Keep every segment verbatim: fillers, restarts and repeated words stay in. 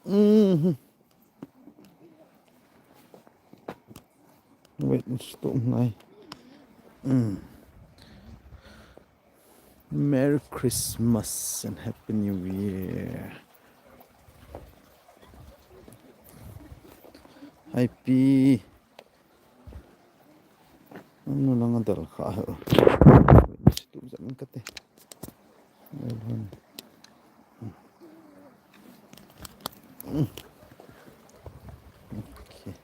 Mhm. Wait, it's too high. Mm. Merry Christmas and Happy New Year. Happy. Anu lang adal kha ho. Wait, it's too high kate. Wait, wait. Mm. Okay.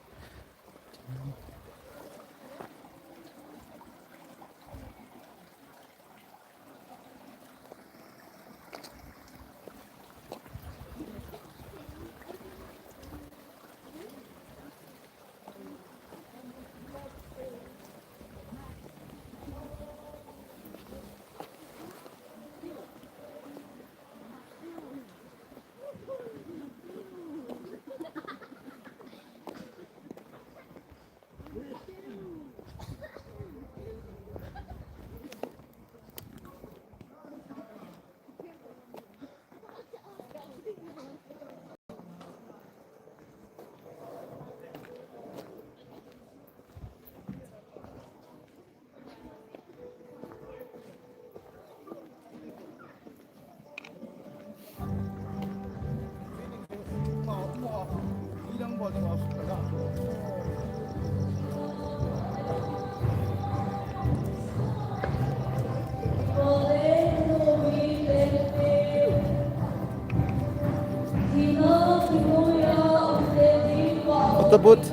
Photo booth.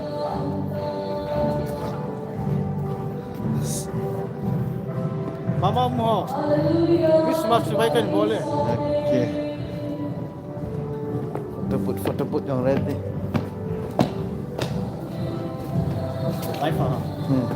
Mama mo. Christmas vai kan bole. Okay. Photo booth, photo booth jong ready. Live ah. Hmm.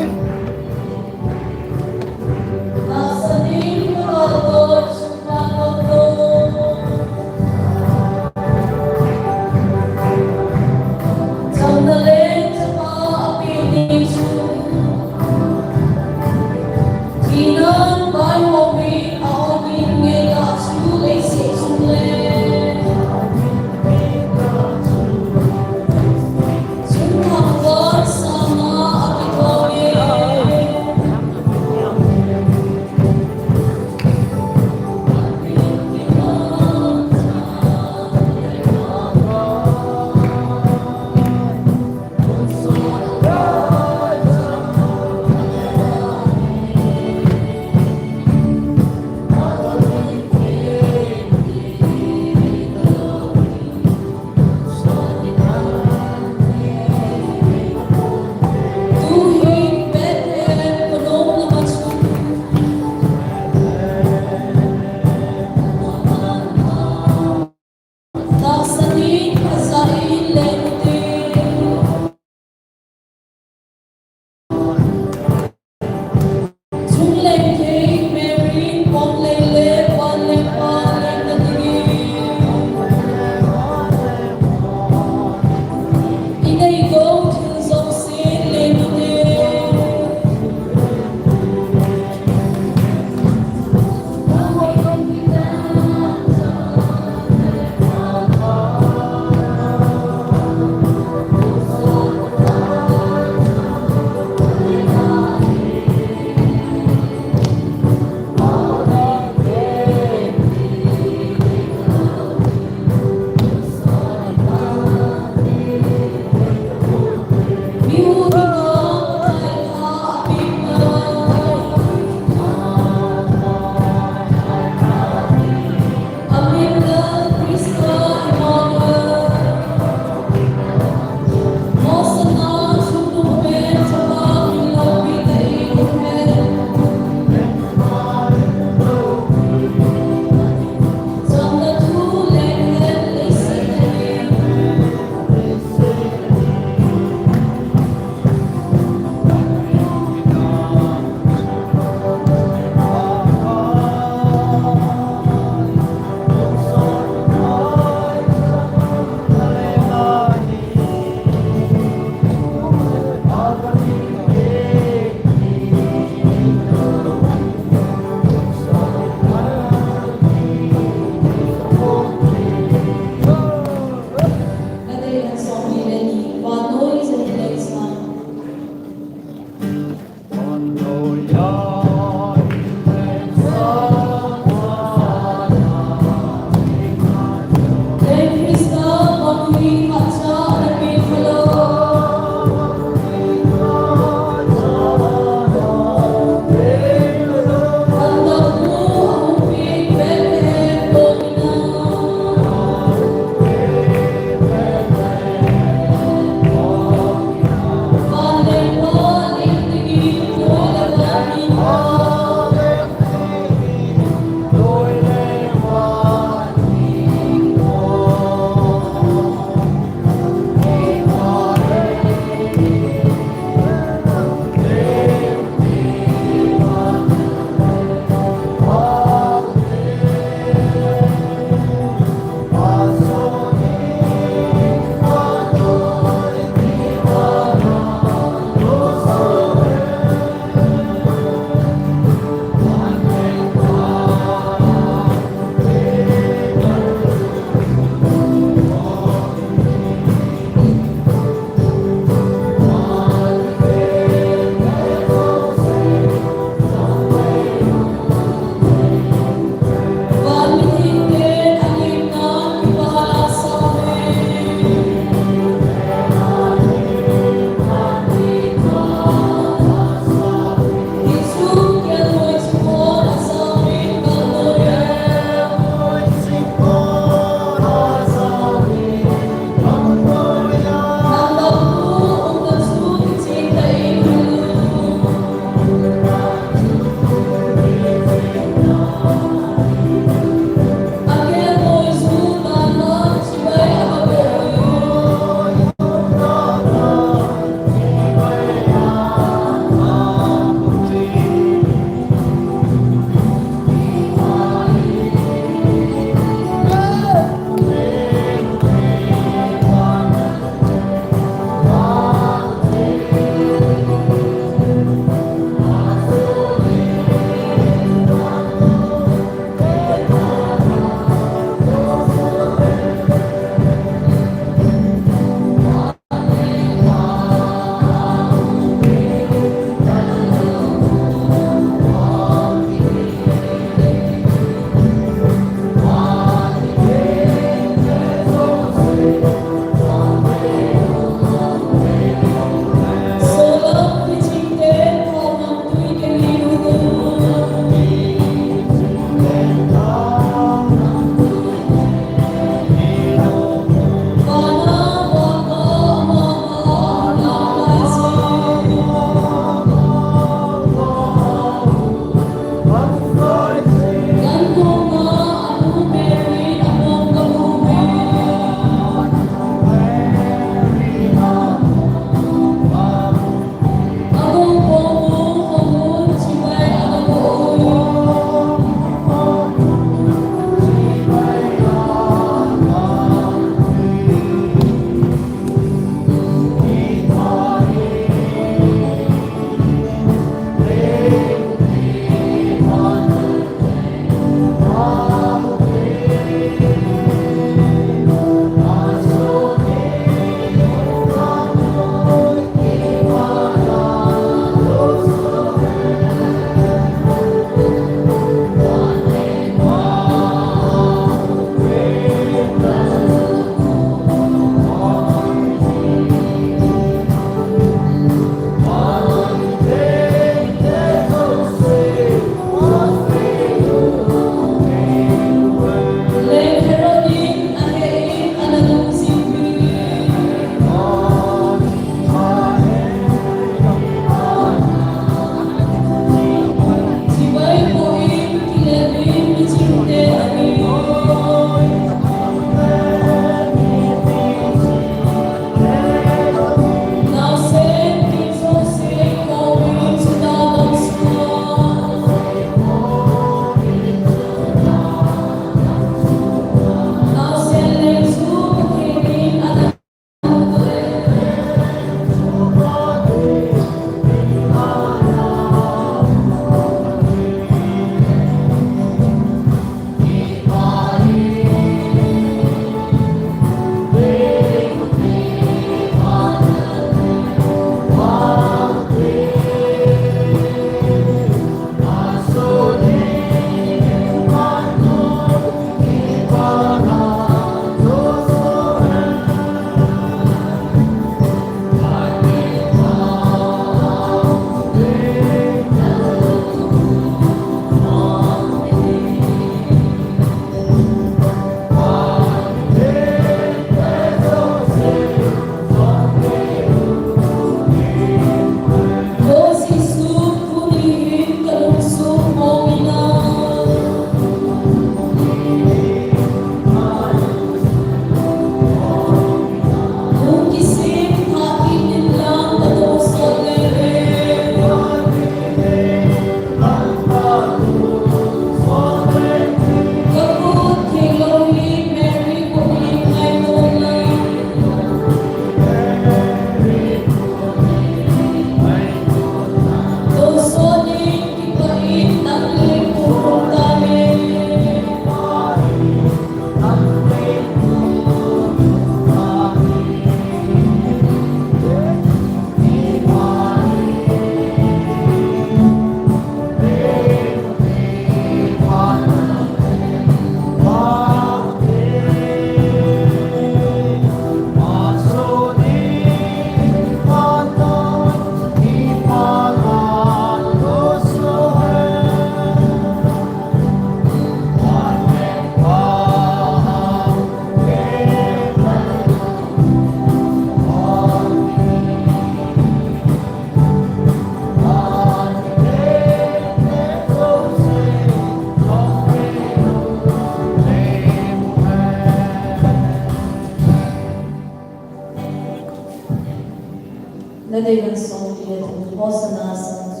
Na dei nang song ti le tu, Hosanna song ti.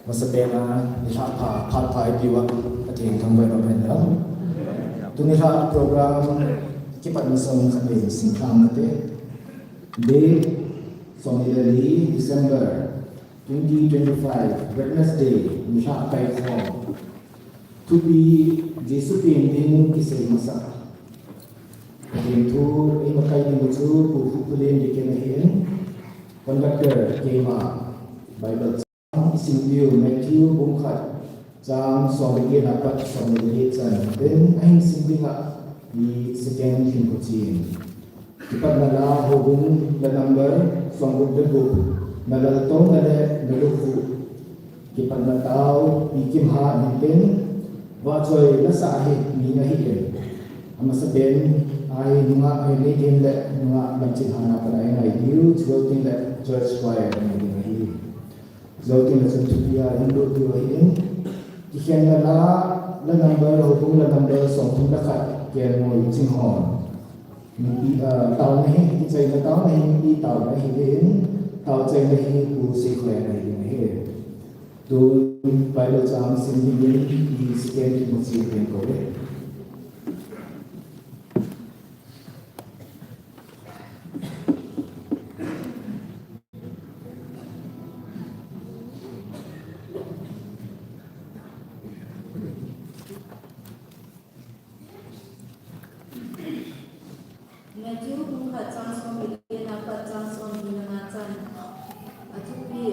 Masapen a, nilhah pha, phat pha ipi uva, Pathen thangvah in um hen lang. Tuni nilhah program kipat masang khat in simlhang nate. Date, somni le li December, twenty twenty-five, Wednesday, nilhah kaikhom. Thupi, Jesu pen ding kisei masa. Pathen thu, eimakai ding chu, Pu Khupulen Deacon ahin, conductor, keima, Bible. Isimpiu Matthew bung khat, chang somni le get apat somni le li chan. Then ahin sim ding a, i second Lhingkhuchen. Kipatna la houbung la number somgup le gup, na laltouna le na lukhuh. Kipatna tao, Pi Kimhat hintin, vahchoi la sah hi mi ahin. Amasapen a hi nungah hi Neithem le nungah lamchilhahna pan a eingai diu, chulou teng le church choir ngai ding ahi. Jou teng le chun thupi a hin lut diu ahin, kikhenna la, la number, houbung la number somthum le khat, Kelngoi Chinghon. Mipi, ah, taona hi, kichaina taona hi, mipi taona ahin, tao chaina hi Pu Seikhoi ahin ahi. Tun Bible chang sim dingin, i second Timothy pen kou ve. Matthew bung khat chang somni le get apat chang somni le nga chan. Athupi,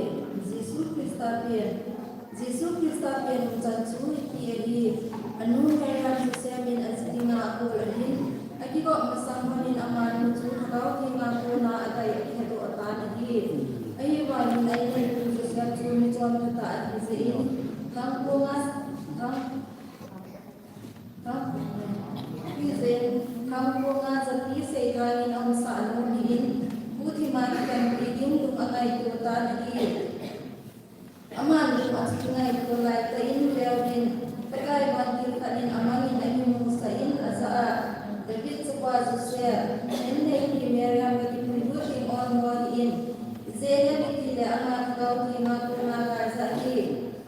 Jesu Christa pen, Jesu Christa pen umchan chu hitia ahi, anu Mary in Joseph min aji dinga akol ahin, akigop masang lhonin amanu chu Lhagao Thenga kona adei akihedoh tan ahi. Ahivangin a inneipu Joseph chu michonpha tah ahi jeh in, thangkong a, thang, Hijeh in, thangkong a japi seithangin aumsah lou ahin, guhthima kikhenpi ding lung angaito tan ahi. Aman lung akingaito laitah in veuvin, Pakai vantil khat in amangin ahin musah in ajah a, David chapa Joseph, na inneipi Mary a kipuilut ding olmo hih in, ijeh inem itile ama Lhagao Thenga kona gai ahi.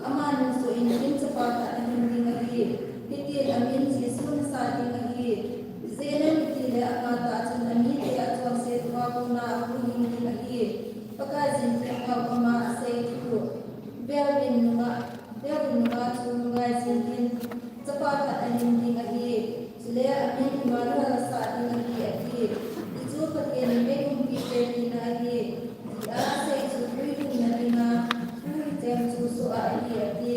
Amanu soh in kin chapa khat nahim ding ahi. Hitin amin Jesu nasah ding ahi. Ijeh inem itile ama tah chun amite achonset uva kona ahuhhing ding ahi. Pakai jin themgao ama asei thu. Veuvin nungah, veuvin nungah chu lungngai jing in. Chapa khat nahim ding ahi. Chule amin Immanuel nasah ding ahi, ati. Hichu Pathen in meithum pite tina ahi. Tia asei chu tuiphumna dinga thu hichan chu soh ahi, ati.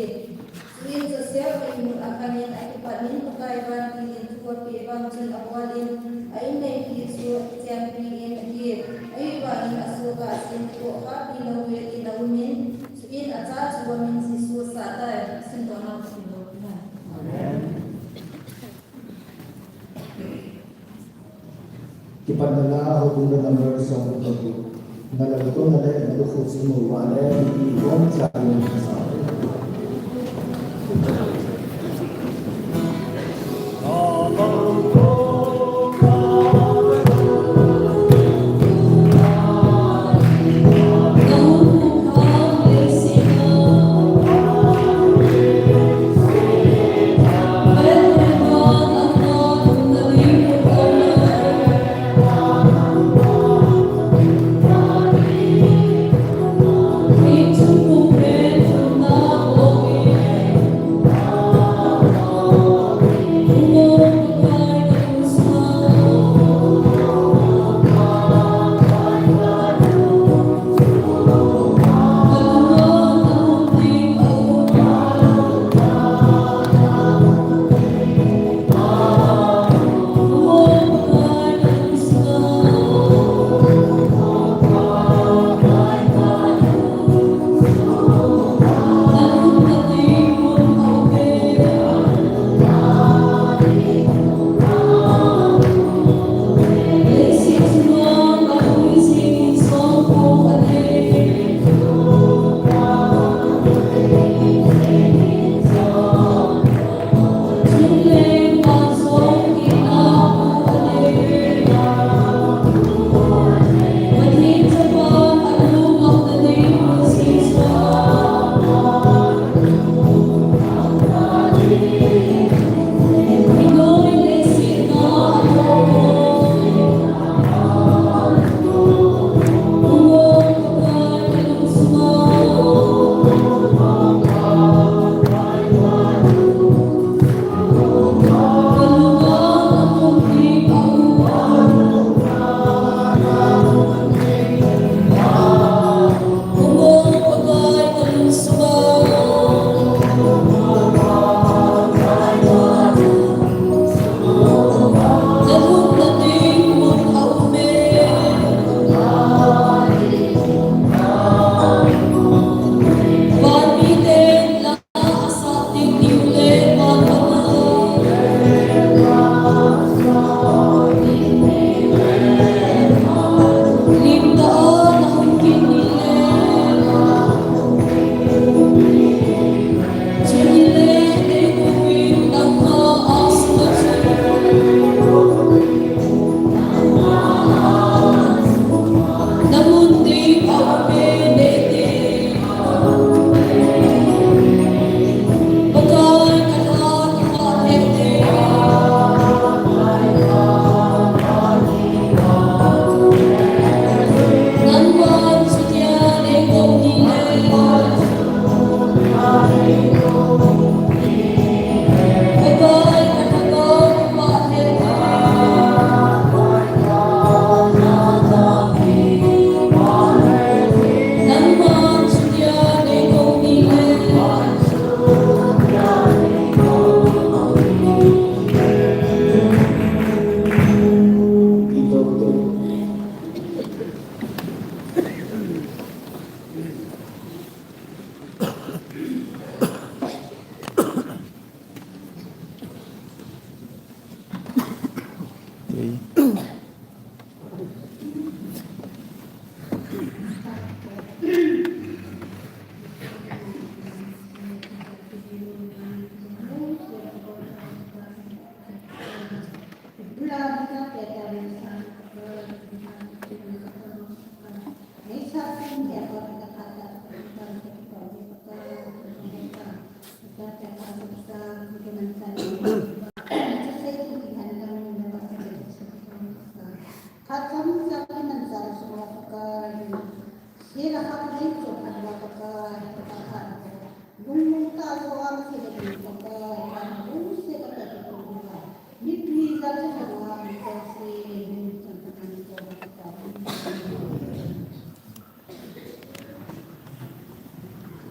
Chuin Joseph in akhangin akipat in Pakai vantil in thu apeh bang chun abol in a inneipi chu achenpi in ahi. Ahivangin asoh a asim toh khahpi lou vel in aum in, chuin acha chu amin Jesu asah tai. Simdohna Amen. Kipatna la, houbung la number som le gup. Na laltouna le na lukhuh chu imu uva le, mipi iboncha in sa.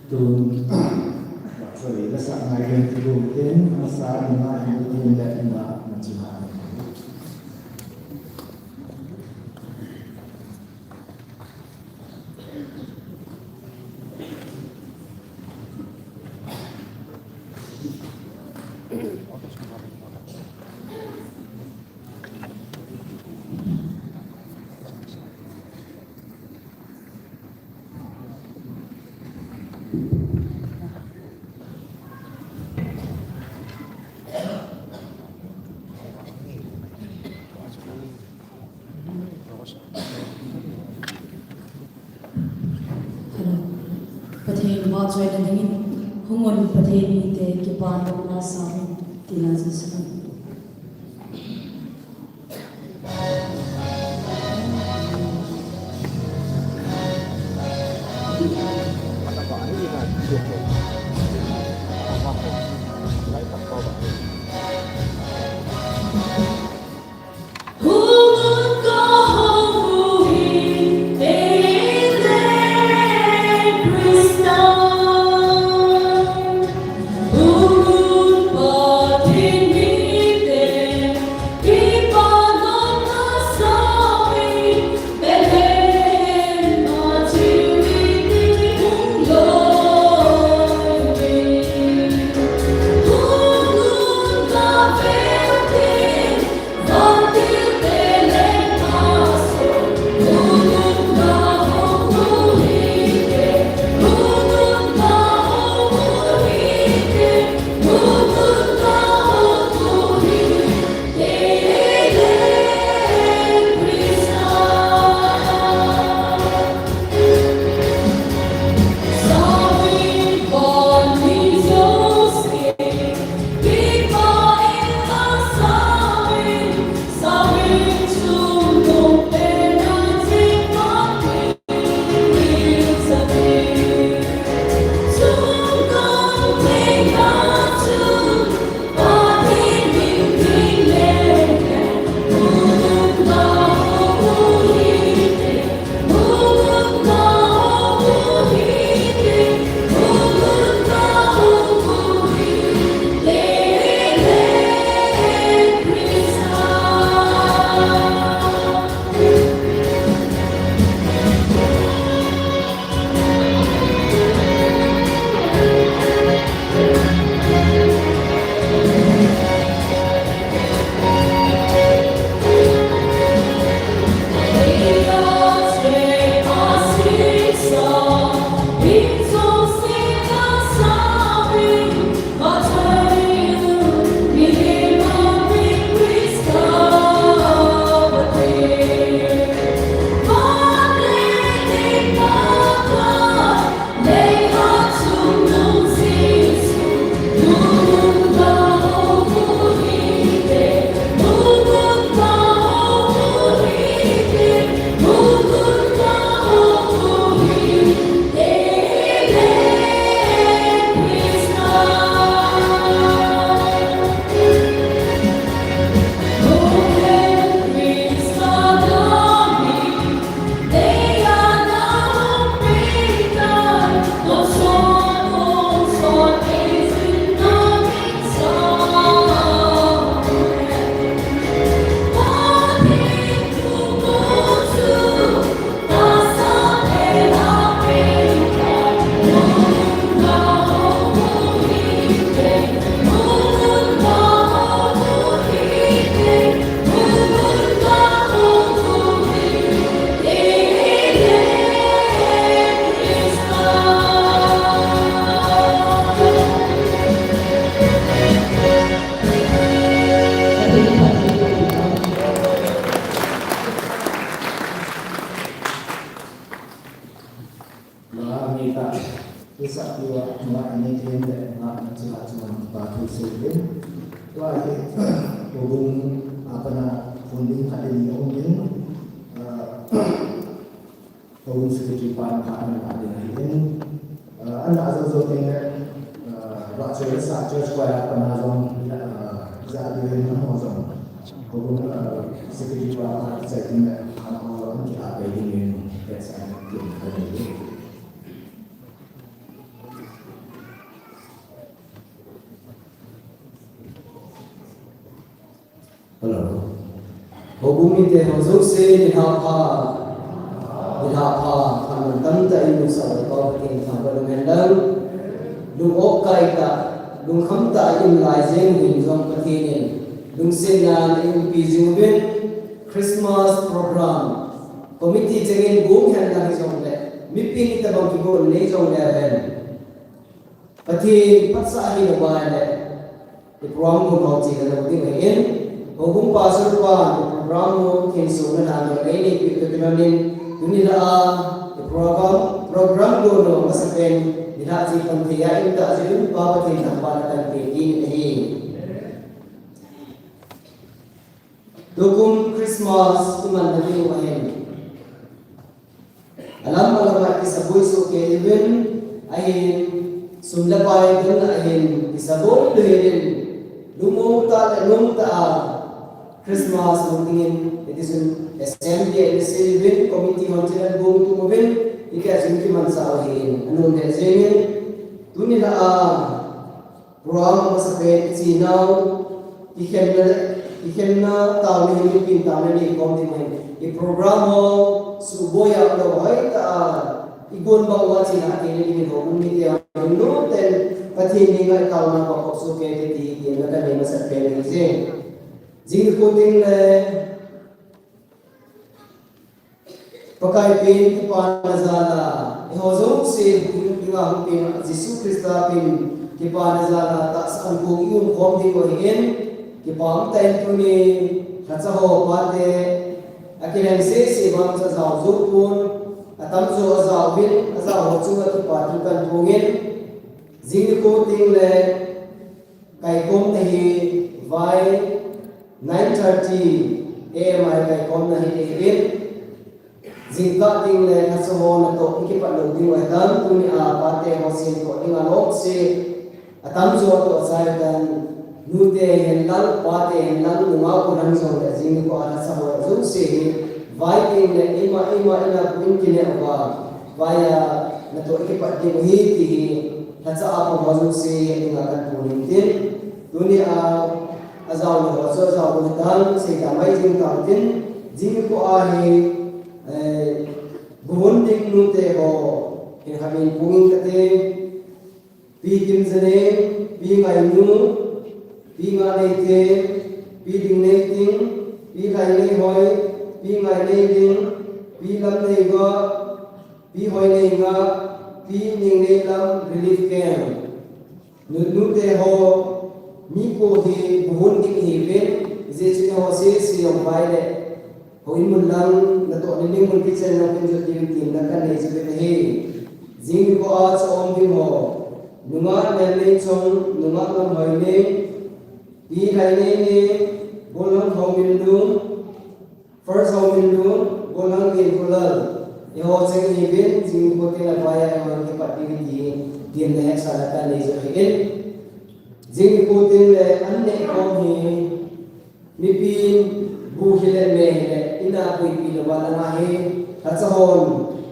Tun, sorry, la sa ngai den tu tin, masa na in tin le na na chi na. Hello. Pathen vahchoina dingin, hung un Pathen mite, kipana sa un, tina Jesu. Nga mi ta, isa piwa nga ni ken de nga na chila chuma pa thu se de. Tua ke, obung apa na funding khat ni obung, ah, obung secretary pa na khat na ni. Ana jong jong teng le, ah, vahchoi le sah church choir a pat a jong, ah, ja ding in amaho jong. Houbung, ah, secretary pa a chai teng le, amaho jong kilah pai ding in, hetsahna kin ka nei. Hello. Houbung mite ho jouse, nilhah pha. Nilhah pha, phat lom tamtah in nusah le pau Pathen thangvah lum hen lang. Lung-op kai tah, lungkham tah a i um lai jeng uvin jong Pathen in lungsetna in eiumpi jing uvin, Christmas program committee chengin gong hen lang hijongle, mipi in itobang kigon nei jongle hen, Pathen phatsah ahi lou uva ahile, i program gon ho chena lou ding ahin, houbung pastor pan i program ho thensona nanei neipeh toh kilhonin, tuni lah a i program, program gon ho masapen, nilhah che pan thei a i um tah jeh un Pa Pathen thangvahna kahin pe kit in ahi. Tukum Christmas i manna ding u ahin, alam alam a kisaboi soh kei uvin, ahin, sum le pai donna ahin, kisaboi lou hel in, lungmong tah le nom tah a Christmas mun dingin, hitichun assembly a i sei uvin, committee hon chun ahin gong tum uvin, hitia chun kimanchah u ahin, anom lheh jengin, tuni lah a, program amasapen i chenau, kikhenna le, kikhenna taona hi mipin taona neikhom ding ahin. I program ho, suboi a lou hoitah a, i gon bang uva chena kei le dingin houbung mite ho, lunglut tah in Pathen henga i taona ho khop soh kei ute ti, ti na kanei masapen ahi je. Jing nikho teng le, Pakai pen kipana jal a, eiho jouse hung dinga hung pen Jesu Christa pen kipana jal a tahsa ankong i umkhom ding u ahin, kipa umtah in tuni lhacha ho pate, akilhen sese vang chu ajao jou pon, atamjo ajao uvin, ajao ho chunga kipa thu kahin phong in, jing nikho teng le, kaikhomna hi vai nine thirty A M a hi kaikhomna hi ahin, jingkah teng le lhacha ho natoh i kipat lou ding u ahitan, tuni a pate ho semphoh dinga lom se, atamjo atoh achai tan, nute hen lang, pate hen lang, nungah u lang jongle jing nikho a lhacha ho jouse hi, vai teng le eima, eima, eima pu in kineh uva, vai a natoh i kipat ding u ahi ti hi, lhacha a pang ho jouse dinga kahin phong in tin, tuni a, ajao lou ho chu ajao lou hitan, seida mai jing tau tin, jing nikho a hi, eh, bu hon ding nute ho, hin khamin phong in kate, Pi Kimjanei, Pi Ngainu, Pi Nganeite, Pi Dingneiting, Pi Lhaineihoi, Pi Ngaineiling, Pi Lamneivah, Pi Hoineingah, Pi Ningneilam relief camp. Nu, nute ho, mi ko hi bu hon ding ahiuvin, hijeh chun eiho sese jong vai le houin mun lang, natoh nading mun kichen lang kin jot diu tin na kanei jiuvin ahi. Jing nikho a chu aum ding ho, nungah Nelneichong, nungah Lamhoinei, Pi Lhaineine, Golhang Haominlun, First Haominlun, Golhang Genkholal, eiho cheng ahiuvin, jing nikho teng le vai a eiho kipat diu ti, tin na hetsahna kanei jiu ahin. Jing nikho teng le an neh khom hi, mipin bu hile me hile, ina boipi louva langa hi, lhacha hon,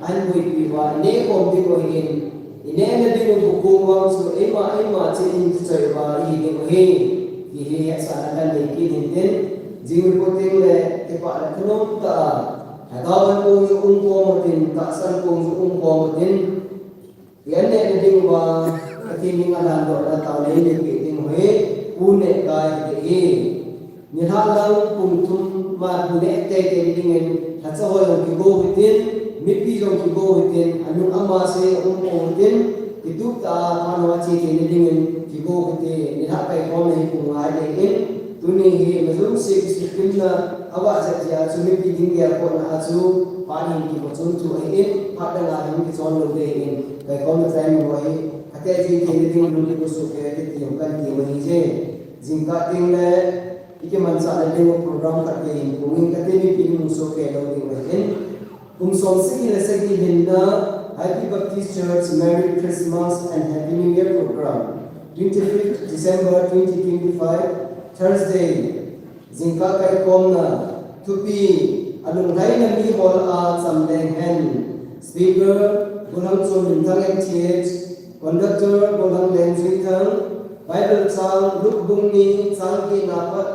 ahin boipi uva, i neh khom diu ahin, i nehna ding u bu kong vang chu, eima, eima cheh in kichoi uva, i hi diu ahi, ti hi hetsahna kanei kit in tin, jing nikho teng le, kipah le thanom tah a, lhagao ankong jong um khom utin, tahsa ankong jong um khom utin, I an neh nading uva, Pathen henga dandohna taona i neipeh ding u hi, pu neh kai hite hi. Nilhah lang pung thum ma pu neh teitei nadingin, lhacha ho jong kigo hitin, mipi jong kigo hitin, anung ama se um po hitin, kitup tah a phat ho a che thei nadingin kigo hite, nilhah kaikhomna hi pung nga hite in, tuni hi ima jouse kisukimna, avah jep jeh a chu mipi ding gel kona a chu, phat hin kigo chun thu ahin, phat dang a hin kichon lou ding ahin, kaikhomna time ho hi, kate jing thei nading lungthim u soh kei hite ti jong kahin ti u ahije. Jingkah teng le, i kimanchah nading u program khat vei hin pung in kate mipi in mu soh kei lou ding u ahin. Kum som sagi le sagi hinna, I P Baptist Church Merry Christmas and Happy New Year program, twenty-fifth December twenty twenty-five, Thursday. Jingkah kaikhomna, thupi, alunglhaina mi ho lah a cham leng hen. Speaker, Golhang Chonminthang M Th, Conductor, Golhang Lenjuithang, Bible chang, Luke bung ni, chang get na pat,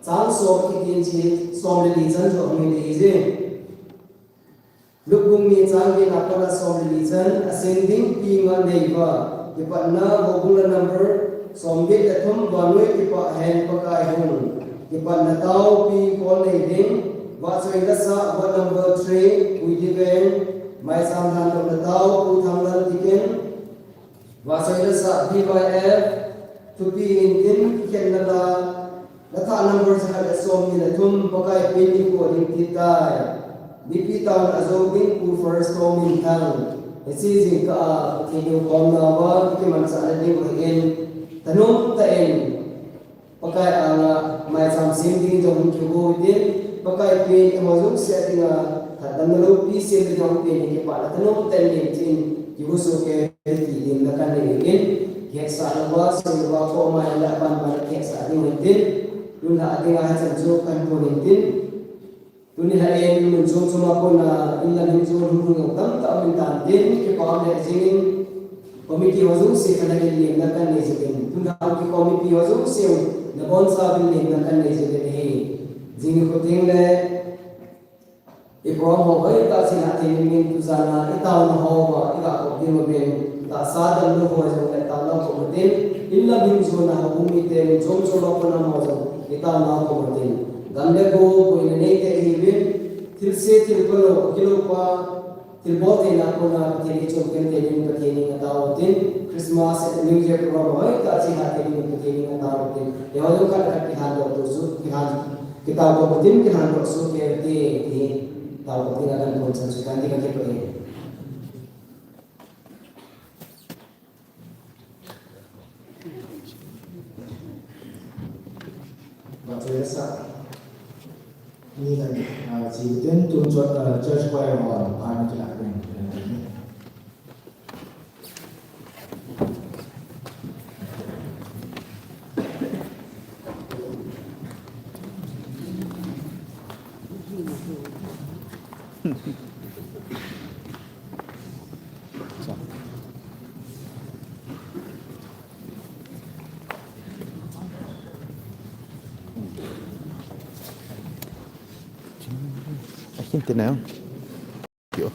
chang som kiti in chi, som le li chan joh hung hi ding ahi. Luke bung ni chang get na pat a som le li chan, asem ding pi nga nei uva, kipatna houbung la number, som get le thum, vannoi kipah hen Pakai hung, kipatna taopi bol nei ding, vahchoi la sah, ward number three, Pu Diven, maicham lhandohna tao, Pu Thanglal Tiken, vahchoi la sah, V Y F, thupi in tin, kikhenna la, la thah number jakhat le som ni le thum, Pakai pen in ko ding ti tai. Mipi taona a jou ding Pu First Chonminthang. Hiche jingkah a, Pathen in khomna uva, kimanchah na ding u ahin, thanom tah in, Pakai anga maicham sem ding jong hung kigo utin, Pakai pen eiho jouse a dinga, thahatna loupi sem ding jong pen in kipana thanom tah in len tin, kigo soh kei uve ti lemna kanei in, kihetsah louva, sem louva, koma hinla aban ban kihetsah ding utin, tun lha a dinga hichan chu kahin pon in tin, Tuni lha in mun chom chom a kona, in lam hin chu hung hung jong tamtah um in tan tin, kipa um le jing in, committee ho jouse khat in lemna kanei jing in, tun lha kikhom mipi ho jouse, nabonchauvin lemna kanei jing in ahi. Jing nikho teng le, i program ho hoitah cheh a thei ding in, tujan a i taona ho uva, i ga kop ding uvin, tahsa damlou ho jong le taona kop utin, in lam hin jona houbung mite, mun chom chom a kona ho jong, i taona kop utin. Gam le go, boina neite ihiuvin, thilse thil palou, kilou pa, thilbol theina kona Pathen i chom khen thei ding Pathen in atao utin, Christmas, New Year program hoitah cheh a thei ding Pathen in atao utin. Eiho jong khat khat kilhandoh to chu, kilhan, kitao to utin, kilhandoh soh kei ute, ti, tao utin akan pon chan chu kan ti kan ti ko e. Vahchoi la sah. Ni dan, ah, chi ten tun chot, ah, church choir ho, ah, ni kila ten. I think now. Yo.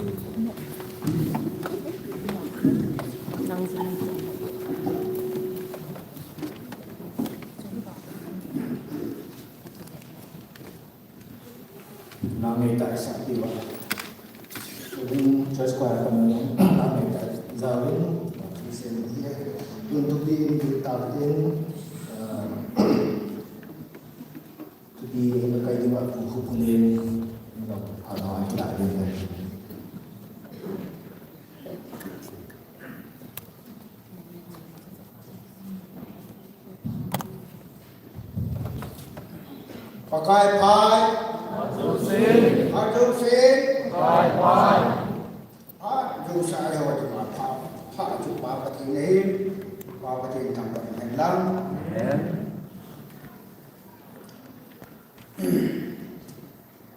Nang ngai ta sa ti ba. Kung church choir pa nang nang ngai ta. Zawin, Christian dia. Untuk di, untuk tahu, ah, to be in the guiding of who pulin, you know, how to act like it. Pakai pai. Arjun Singh. Arjun Singh. Pakai pai. Pha, Jerusalem ho ti ma pha, pha chu pa Pathen ahi, pa Pathen thangvah in hen lang. Amen.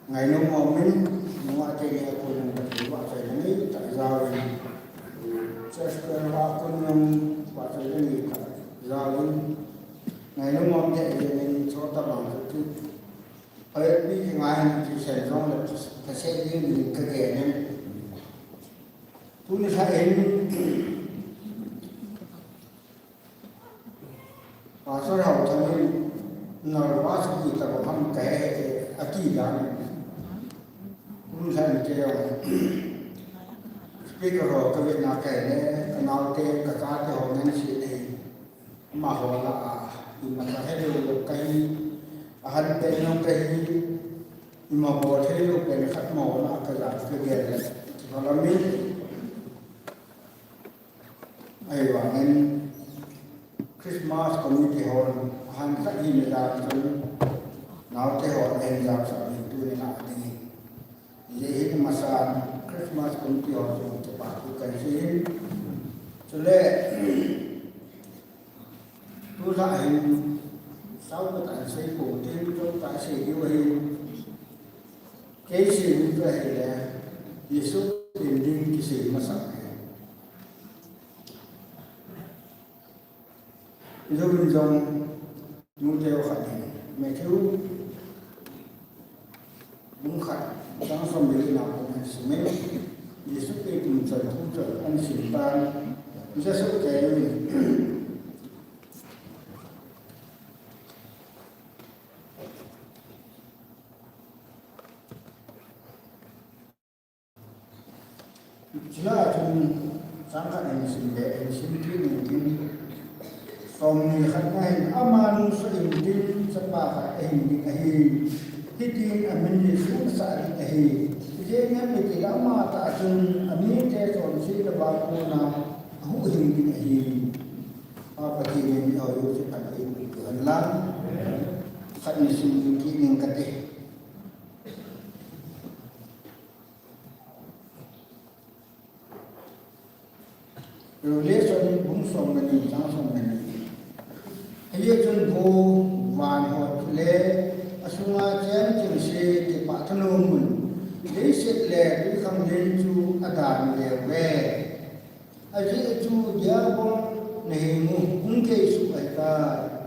Ngainom umin, nunga te ni a kon nang Pathen vahchoi le nei tah jal in. Church choir a kon nang vahchoi le nei tah jal in. Ngainom um te ni chota bang chu. Oi, mi ki ngai ni ki sen jong le thase ding ni ka ge ni. Tuni sa en. Pastor Hauthang in nervous ki ta ko ham ka he a ki dan. Tuni sa en ke jong. Speaker ho ka ve na ka ne, ka nau te, ka cha te ho nan si nei. Amaho lah a, imacha helou lou kahi, ahan pen jong kahi, ima bol helou pen khat amaho lah a kaja kagel le, kipah lamin. Ahivangin Christmas committee hon, ahan khat hina jal chun, naote hon ahin jal sah in tuni lah a dingin. Hijeh hin amasan Christmas committee ho chun kipah thu kahin sei in. Chule, tulai hin, sao khat in sei pou tin, chomkhat sei diu ahi. Kei sei diu ahile, Jesu pen ding kisei masa ahi. Ijou in jong, nute ho khat in, Matthew, bung khat, chang som le li na kon ahin sim in, Jesu Christa chun thu chun ahin sim tan, Jesu te in, Chule chun chang khat in sim le, in sim kit ning tin, som ni khat na hin, ama nung soh in tin, chapa khat ahin ding ahi. Hitin amin Jesu nasah ding ahi. Ijeh inem itile ama tah chun amite chonse le vapuna ahuhhing ding ahi. Pa Pathen in eiho jouse phatthei boh hen lang. Khat in sim kit ning kate. Revelation bung som le ni, chang som le ni. Hijeh chun vo, van hot le, asunga cheng chengse kipah thanom un. Leiset le twikhanglen len chu adan leu ve. Ajeh chu Diabol nahengu hung kei suh ahitai.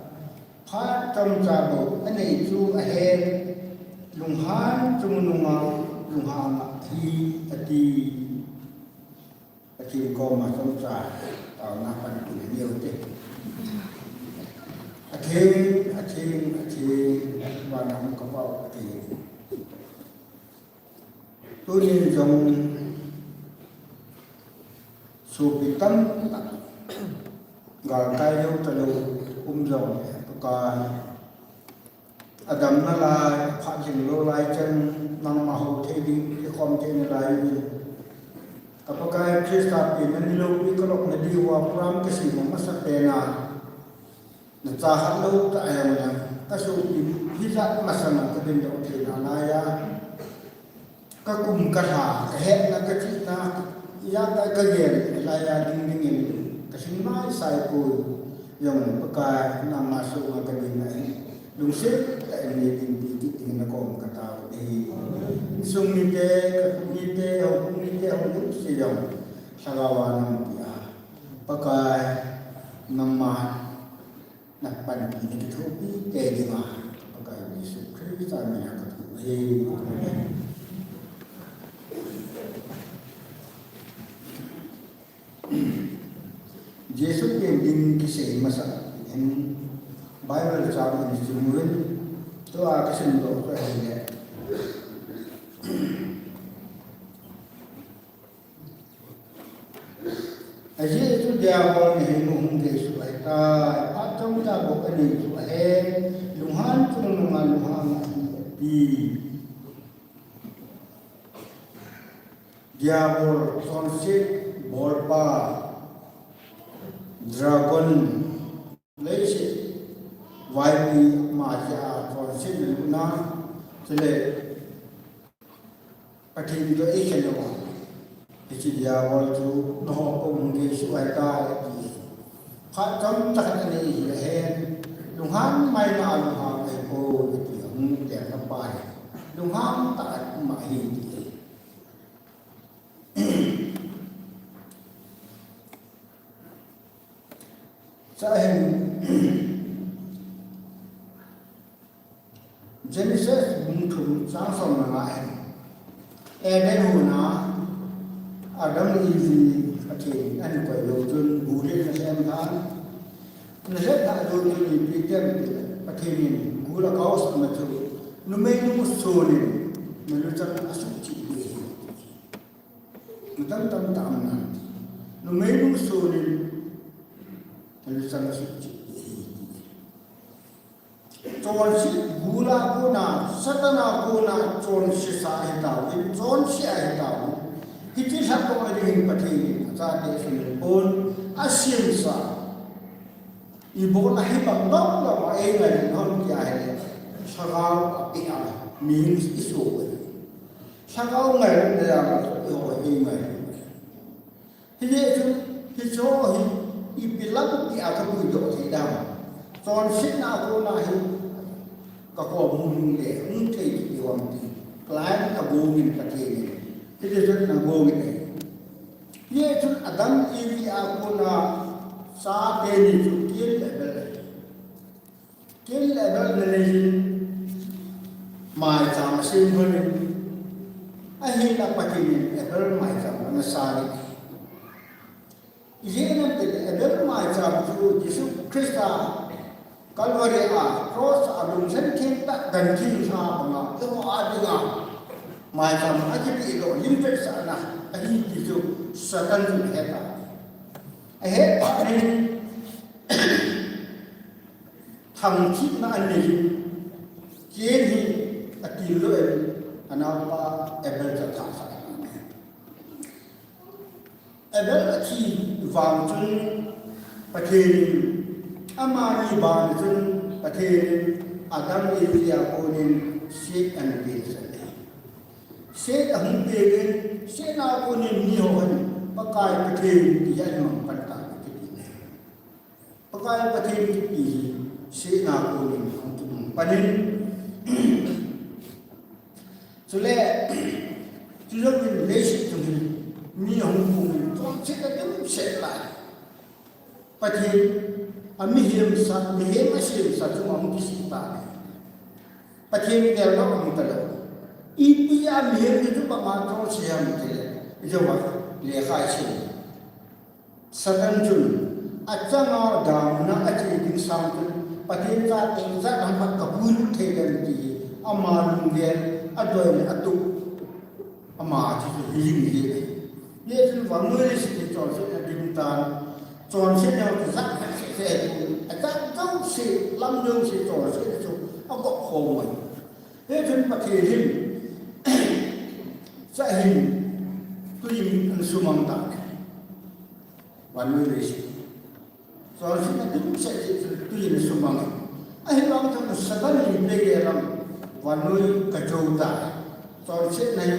Phat chomcha bou anei chu ahen, lunghan chungnunga lunghan ahi, ati. Pathen koma chomcha taona panpina neo te. Atheng, atheng, atheng, vana um ka Pa u Pathen. Tunin jong sopi tamtah galkai lou talou um jong le Pakai, adamna lai, aphat lhinglou lai chan nangma hou thei ding, kikhom thei nalai uvin. Ka Pakai Christa pen nani loupi kalopna diuva program kasem amasa pen a. Nachahat lou tah a jong le, ka sopi hijat masanga kadindoh theina laiya, ka kum ka lha, ka hetna ka chihna, ijat a ka gel laiya ding dingin, ka lhing maisai poi, jong le Pakai, nangma sunga ka dinna hi, lungset tah in nei dinpi kit dingin nakom ka taove. Insung mite, ka khut mite, houbung mite, houbung se jong, lhagao a nangpia. Pakai, nangma na panpina kithopi tei dinga, Pakai Jesu Christa mina kathum ahi. Amen. Jesu pen ding kisei masa in Bible chang in simuvin, tua kisimdoh chu ahile. Ajeh chu Diabol naheimu hung vesuh ahitai, phat chomcha bou anei chu ahen, lunghan chungnunga lunghang ahi ati. Diabol chonset bolpa, dragon, leiset vaipi ama jeh a chonset nalutna, chule Pathen toh eikhen uva, hiche Diabol chu nangho koma hung vesuh ahitai ati. Phat chomcha khat anei hi ahen, lunghan maina a lunghang ahipoi ati, hung lelna pa hi lunghan tah a um ahi ati. Chua hin Genesis bung thum chang som le nga hin Eden hon a Adam le Evi Pathen in ahin koi lou chun gul in ana sem tha. Ana sem tha jou chun ipi ti em tile Pathen in gul a kaosah na chu numei nung sonin naluchang asuhcheh ding ahi. Midang tamtah aum nan. Numei nung sonin naluchang asuhcheh ding ahi. Chonset gul a kona, Satan a kona chonset sa ahitauvin, chonset ahitauvin. Hiche lhatdohna dingin Pathen in achate sumil pon, asemsa. Ibola hibang dong dong a eingailutna ham tia ahile, lhagao apeh a, mihem isuh uve. Lhagao ngailutna jal a chu eiho hi eingailut. Hijeh chun, hicheho hi ipi lam tia kapuidoh thei dam. Chonsetna a kona hi kakom hung le hung thei kiti ham ti. Client agong in Pathen in. Hijeh chun agong in ahi. Hijeh chun Adam Evi a kona chate ni chu Cain le Abel ahi. Cain le Abel nanei in maicham asem lhon in, ahinla Pathen in Abel maicham ana san in. Ijeh inem itile Abel maicham chu Jesu Christa Calvary a cross a lungthim theng tah ganthim lha banga eiho a dinga maicham akipeh doh lim vetsahna ahi ti chu Satan chun ahet a. Ahet phat in thangthipna anei in, Cain hi atil lou in, anaopa Abel chu athasah in. Abel athi vang chun Pathen in, amani bana chun Pathen in Adam le Evi a konin Seth ana pengin. Seth ahung pengin, Seth a konin miho hin Pakai Pathen ti ahin mang pan tai kiti ahi. Pakai Pathen kiti hi Seth a konin ahung kimang panin. Chule, chujou in leiset chunga hin mi ahung pung in chonsetna dimset lai. Pathen a mihem sa, mihem asemsa chunga ahung kisih tai. Pathen geldoh aum talou. Ipi a mihem hi chu banga chonse ham tile, ijouva lekha isim. Satan chun achanga damna ache ding sang chun Pathen chate ijat ham khat kapuilut thei dem ti hi ama lunggel, adoi le atup, ama chu hi jing hi. Hijeh chun vannoi leiset hi chonsetna ding tan, chonsetna chu jat khat seh seh, ajat jouse, lam jouse chonsetna chu agop khom uve. Hijeh chun Pathen hin, chua hin, tui in ana sumang tai. Vannoi leiset. Chonsetna dimset jeh chun tui in asumang e. Ahivang chun Satan in ipi gel ham, vannoi kajou tai. Chonsetna hi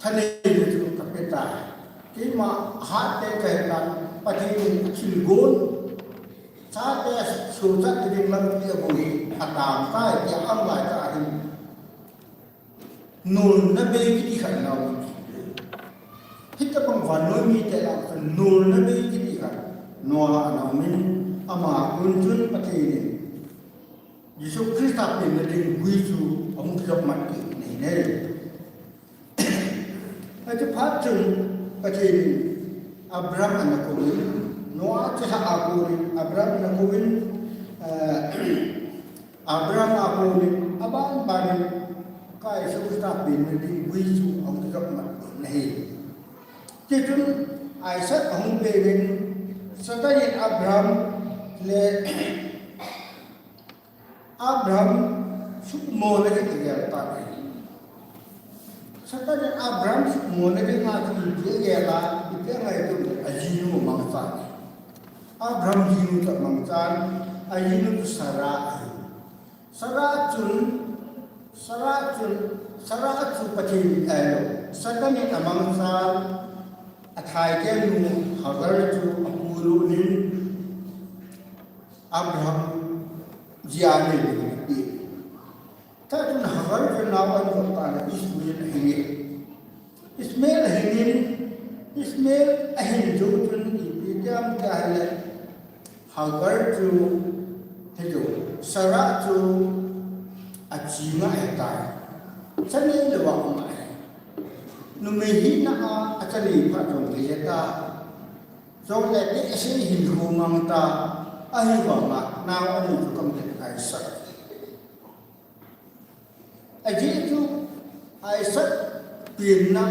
thaneina chu kape tai. Keima hat teng kahe tan, Pathen in athilgon, chate sochat ding lampi abol hi atang tai tia aum lai tah hin. Nolna bei kiti khat ana um. Hitabang vannoi mite lah a nolna bei kiti khat Noah a ana um in, ama kon chun Pathen in Jesu Christa penna ding gui chu ahung kijop mat kit in ahi. Hiche phat chun Pathen in Abraham ana kouvin, Noah chilhah a konin, Abraham ana kouvin, eh, Abraham a konin, aban banin, ka Jesu Christa penna ding gui chu ahung kijop mat ahi. Tichun Isaac ahung penin, Satan in Abraham le Abraham suhmona ding agel tan ahi. Satan in Abraham suhmona dinga chu ipi agel a, ipi angaito le, ajinu amangchan. Abraham jinu chu amangchan, ajinu chu Sarah ahi. Sarah chun, Sarah chun, Sarah chu Pathen, eh, Satan in amangchan, athai kenu Hagar chu apui lut in, Abraham jia nei ding ahi. Tatun Hagar chu nao anei tan, Ishmael ahing e. Ishmael ahing in, Ishmael ahin jou chun ipi ti ham tia ahile, Hagar chu, hichu, Sarah chu achi ngai tai. Cha nei lou a um ahi. Numei hina a, acha nei phat jong thei ta. Jongle tehse hinkho mang ta, ahivanga nao anei chu kamthei Isaac. Ajeh chu Isaac penna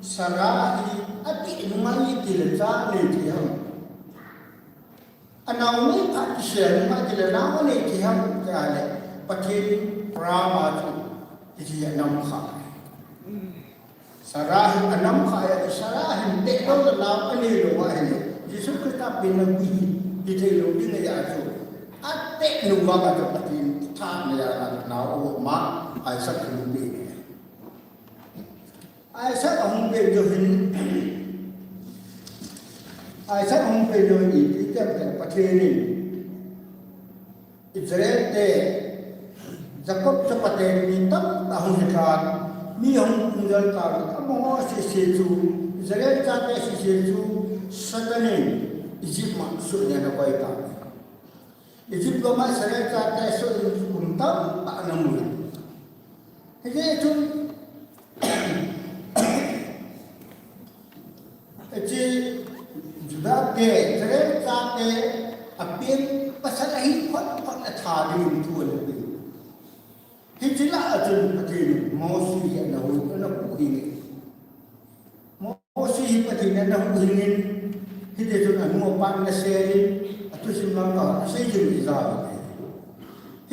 Sarah hi ateh nunga itile cha anei thei ham. Anao nei phat kisel nunga itile nao anei thei ham tia ahile, Pathen promise chu hiche anam kha. Sarah hi anam kha a, Sarah hin teh lou le nao anei lou ahile, Jesu Christa penna gui hi, hithei lou ding ahi chu. Ateh nung vanga chu Pathen thahatna a nao aum a, Isaac ahung pen. Isaac ahung pen jou hin, Isaac ahung pen jou hin ipi ti ham tia Pathen in Israel te, Jacob chapa te mi tamtah hung hi tan, mi hung pung jal tan, amaho sese chu, Israel chate sese chu, Satan in Egypt ma suhna ana koi tan. Egypt gam a Israel chate suh in kum tamtah ana mu. Hijeh chun, Hiche Judah te, Israel chate, apen pasal ahi phot phot a tha dingin thu ana pe. Hiche lah a chun Pathen in Mose hi ana hu, ana huhhing e. Mose hi Pathen in ana huhhing in, hiti chun anu apa ana sel in, athusim lamkai a asei jing in ijat u.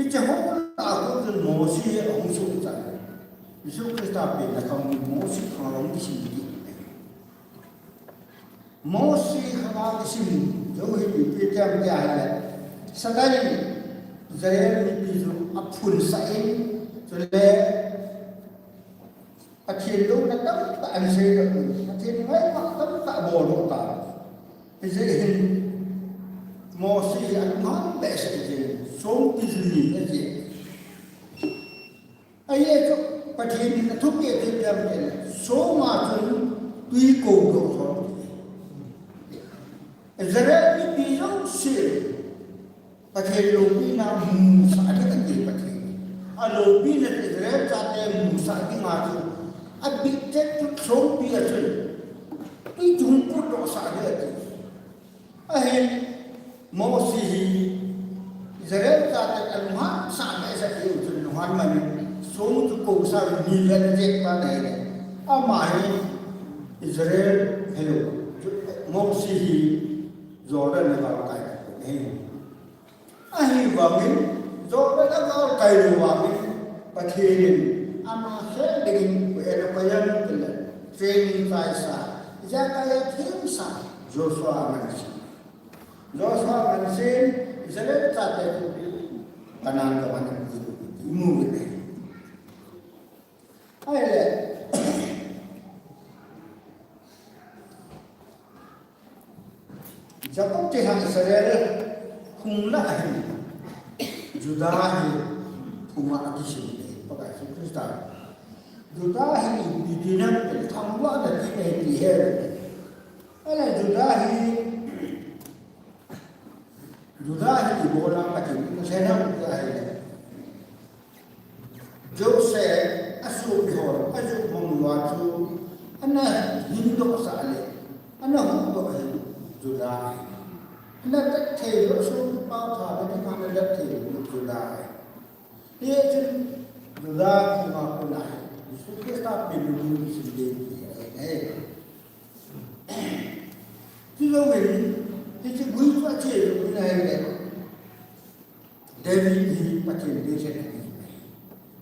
Hiche ho lah a kon chun Mose hi ahung sohcha. Jesu Christa penna khang Mose khang a hung kisim kit. Mose khang a kisim jou hi ipi ti ham tia ahile, Satan in Israel mipi chu aphunsah in, chule Pathen louna tamtah ana seidoh in, Pathen ngailutna tamtah abol doh tan. Hijeh hin Mose hi alunghang behseh jeng, songpi ju ni ahi. Ajeh chu Pathen in athupeh chu ipi ham itile, song a chun twi kodoh thou. Israel mipi jouse Pathen loupina musah ding ati Pathen. Aloupina Israel chate musah dinga chu, abih chet chu songpi a chun twi chu hung kodoh sah ding ati. Ahin Mose hi Israel chate alunghang sah behseh jeh chun lunghan man in song chu kosah in ni vel jep tan ahile, ama hi Israel, hello, Mose hi Jordan a galkai ahi. Ahivangin Jordan a galkai lou vangin Pathen in ama khel dingin koi ana koi ham itile, training chaisa, ijat a themsa, Joshua ana seiye. Joshua ana seiyin, Israel chate chu Canaan gam a ana pui, imu uve. Ahile, Jacob chilhah Israel hung lah a hin, Judah hi phunga akisim e, Pakai Jesu Christa. Judah hi ipi ti nam pen thangvahna ti ahi ti ahi. Ahile Judah hi, Judah hi ibola Pathen in alhen ham tia ahile, Joseph asopi hon ajoh mang uva chu ana hindoh sah le, Na tat thei lou, sum pao tha na ding a na tat thei lou chu lai. Hichun Juda khonga kona hi Jesu Christa pen na ding kisim ding ti ahi. Chujou vin, hiche gui chu ache lou na hi le. David hi Pathen deiset ahi.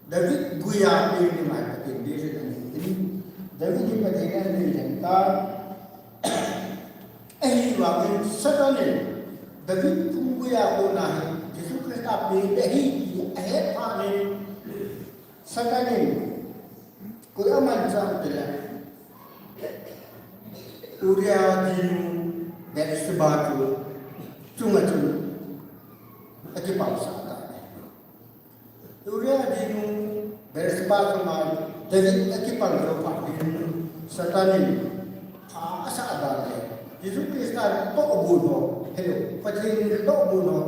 David guia pen ding ahi, Pathen deiset ahi. David hi Pathen in adeiset ahi. Ahivangin Satan in David phung guia kona hi Jesu Christa pen ding ahi ti ahet phat in Satan in koi amanchah em tile, Uriah jinu Bathsheba chu chunga chun akipalsah tai. Uriah jinu Bathsheba chunga David akipal jou phat in Satan in pha asah dan le, Jesu Christa tohgon ho, hello, Pathen tohgon ho,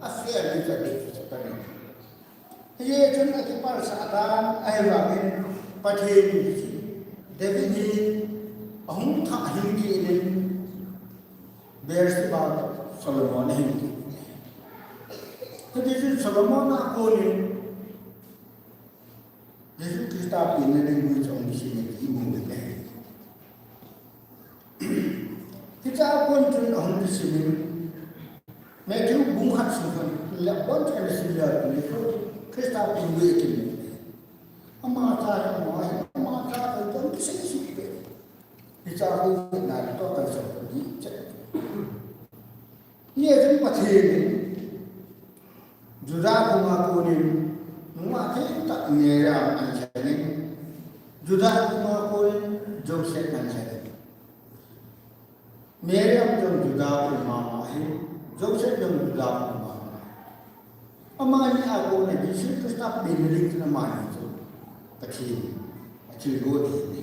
afel ding chu Satan in. Hichun akipalsah dan ahivangin Pathen in David hi ahung thah hing kit in, Bathsheba Solomon ahin kit. Hitichun Solomon a konin Jesu Christa pen na ding gui chu ahung kisim e ti imu u ahi. Hiche a kon chun ahung kisim in, Matthew bung khat sung khan le bon chun ana sim le Jesu Christa pen gui akim e. Ama cha chu ama hi, ama cha chu ahung kisei sih e. Hiche a kon na toh kan sah ding che. Hichun Pathen in Juda khonga konin nungah thengtah Miriam ana lhen in, Juda khonga konin Joseph ana lhen in. Miriam jong Juda khonga ma ahi, Joseph jong Juda khonga ma ahi. Amani a kona Jesu Christa pen na ding chun amani chu Pathen in athilgon ahi.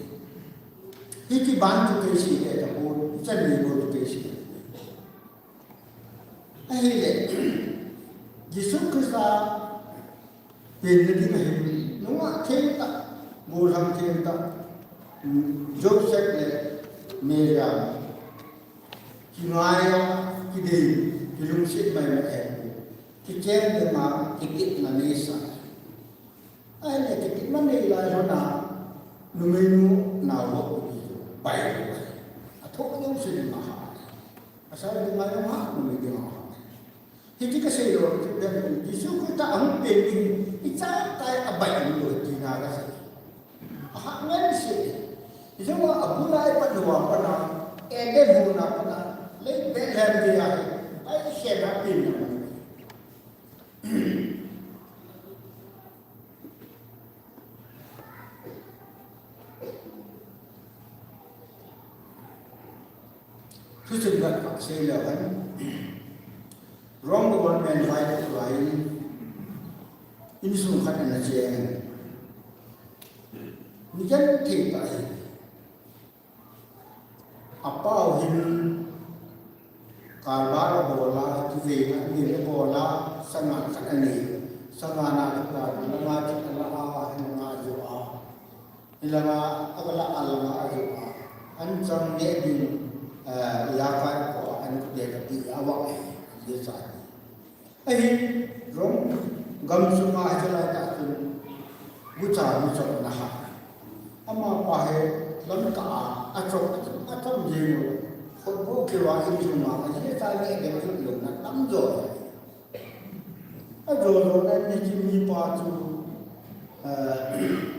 Hiti ban chu kei sei le tapon, ichan nei bou chu kei sei. Ahile, Jesu Christa pen na ding ahi, nungah thengtah, gollhang thengtah, Joseph le Miriam, kingai a, kidei, kilungset maimai ahi, kichen dema, kitepna neisa. Ahile, kitepna nei lai lhona, numeinu nao lou pi chu pai lou ahi. Athoh jouse ding aha. Asa ding ngai lou ha, numei ding aha. Hiti kasei lou, Jesu Christa ahung pen ding hi, ichai tai abai lou tina kasei. Aha ngen sei. Ijong abulai pat lou a pat na, Eden hon a pat na, lei Bethlehem geiya hi, pai khen a pen na. Thusim khat kasei leu hen, Rome government vai tu lai in, insung khat ana cheng. Ni genthei tah hi. Apau hin karbar abol a, kiveina, ni abol a, sangan khat anei. Sangan a khat a, langa khat ala a, langa jo a. Langa, ala a, langa jo a. Anchang ne ding, eh, ya kai ko, an ko de ka ti, awa, eh, ye sa. Ahin, Rome gam sunga hiche lai tah chun, gucha mi chopna ha. Amapa hi lamkah a, achop, achop, achop jeng u. Khutbul keu a, insung a, ahi ta le, le, le, le, na tam jo. Ajo jo na ni chi mipa chu, eh,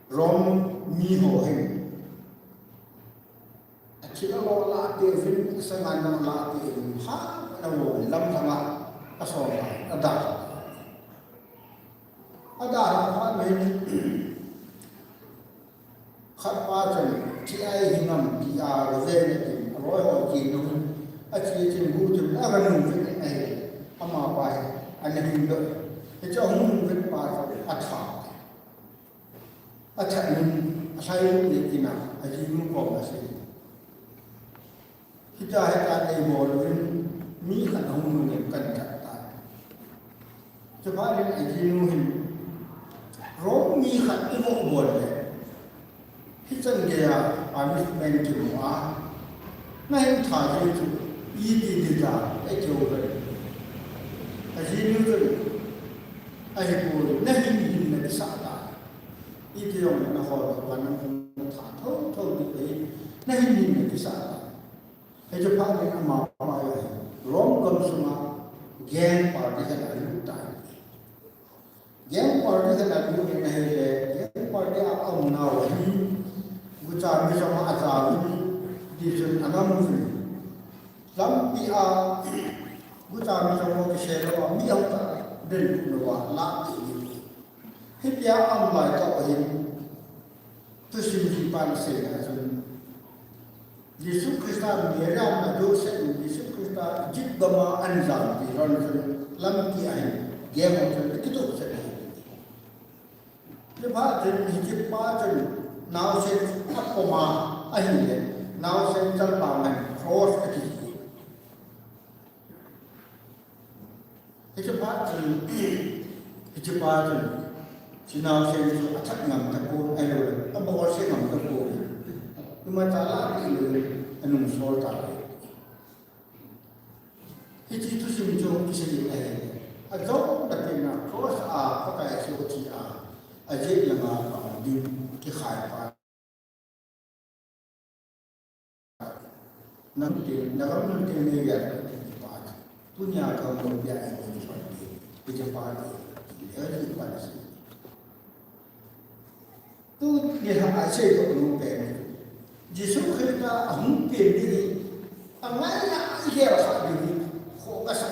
Rome mi ho hin. Athil alo lah te uvin, asangan jong lah te uvin, ha, ana vo lam thanga, asol a, ada. Ada ha, ha, min, khat pa chun, thi ai hi ngam, ti a, ve ne tin, aroi ho tin, nung, athi tin, bu tin, aga nung vin, ai, ama pa hi, ana hing doh. Hiche ahung nung vin pa chun, atha. Atha in, alhai le tina, ajinu koma asei. Hita hita nei bol uvin, mi khat ahung nung in kan that tai. Chuphat in ajinu hin, Rome mi khat ivo bol le. Hichan geiya, punishment kimu a. Nahin tha jeh chu, iti ding ham, iti ho ve. Ajinu chu, ahipoi, nahin hinna kisah ta. Iti jong nahol, van lam hung tha thotho ding ahi, nahin hinna kisah ta. Hiche phat in ama, ama ahi, Rome gam sunga gang party khat alut tai. Gang party khat alut in ahile, gang party a aumnau hi, gucha mi jong ajaovin, tichun anam uvin. Lampi a, gucha mi jong kisel lou a, mi ahung tah den lou a, lah kit in. Hitia aum lai tah hin, thusim hipan asei a chun, Jesu Christa Mary a Joseph in Jesu Christa Egypt gam a ahin jan ti lhon chun lampi a hin gang ho chun akitoh chet ahi. Chuphat chun hiche pa chun naosen apom a ahile, naosen chalpang a hin cross akijih. Hiche pa chun, hiche pa chun, hiche naosen chu athat ngam tapon, ahilou le, abolse ngam tapon. Imacha lah kit lou, anung sol tai. Hiche thusim chu kisei ahi. Ajou na pen a cross a Pakai Jesu thi a, ajet langa pang ding kikhai pa. Nang te, nagam nang te ne ya, pa. Tunia ka mo ya e ni pa te. Ija pa te. Ya ni pa te. Tunia asei to nu pe. Jesu Christa ahung pen ni. Angai na ya sa ni. Kho ka sa.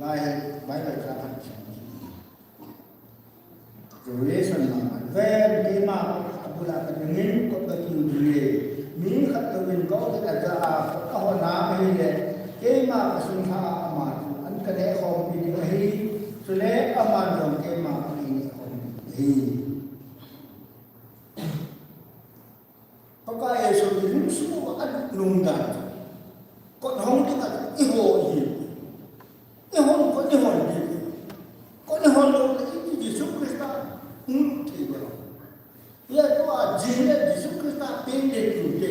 Lai, Bible chang khat. Revelation lang. Ven, keima abul a kadingin kot kakiu ding e. Mi khat touvin koi khat ajah a, kot ahon a ahile, keima kasung lha a ama chu an kaneh khompi ding ahi. Chule aman jong keima kakineh khompi ding ahi. Pakai Jesu i lungsung uva alut nom dan. Kot hong ding a i ho i hi. I hon, kot i hon ding. Kot i hon lou le i Jesu Christa. Hmm, thei ba. Ya tua jing le Jesu Christa pen de tu te.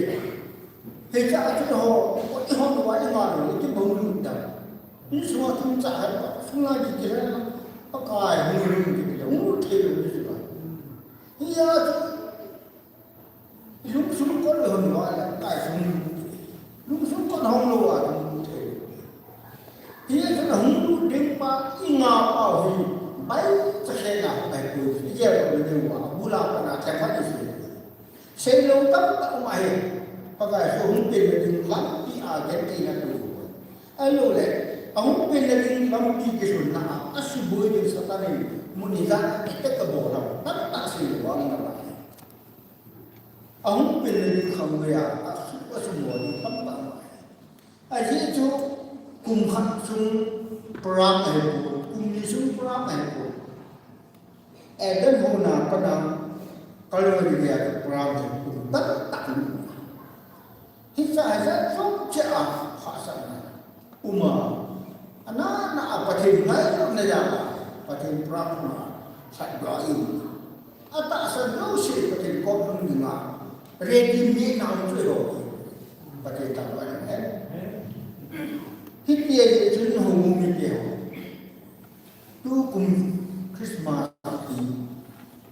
Hicha a chu ho, kot i hon lou a i ma lou, i kibang lut dan. Insung a tum cha hai pa, sung a di ti le, Pakai hung lung di ti le, hung thei lou di ti ba. Hiya chu, Lungsung kot hon lou a le, kai sung. Lungsung kot hon lou a, lungsung kot. Hiche a hung lut ding pa, i ngah pau hi, bai cha khe na, bai pui, i je lo le ding wa, bu la pa na, khe pha ni si. Sei lou tam ta um ahi, Pakai Jesu hung pen le ding lampi a, gen ti na tu. Ahilou le, ahung pen le ding lampi kisun na, asuboi ding Satan in, mun hi ja, i te ka bo la, tam ta sei lou a, na ba. Ahung pen le ding khang ve a, asu, asu mo ding tam tam. Ajeh chu kum khat sung program ahi pon, kum ni sung program ahi pon. Eden hon a pat a Calvary gei a program ahi pon, tam tam. Hicha, hicha, chom che a, phasahna. Uma. Ana, na, a Pathen ngailutna jal a. Pathen prarthana. Sat dua in. Atahsan jouse Pathen kom hung dinga. Ready mi na hung chu ho. Pathen thangvah in he. Hitia hi chun hung mi te ho. Tukum Christmas hi,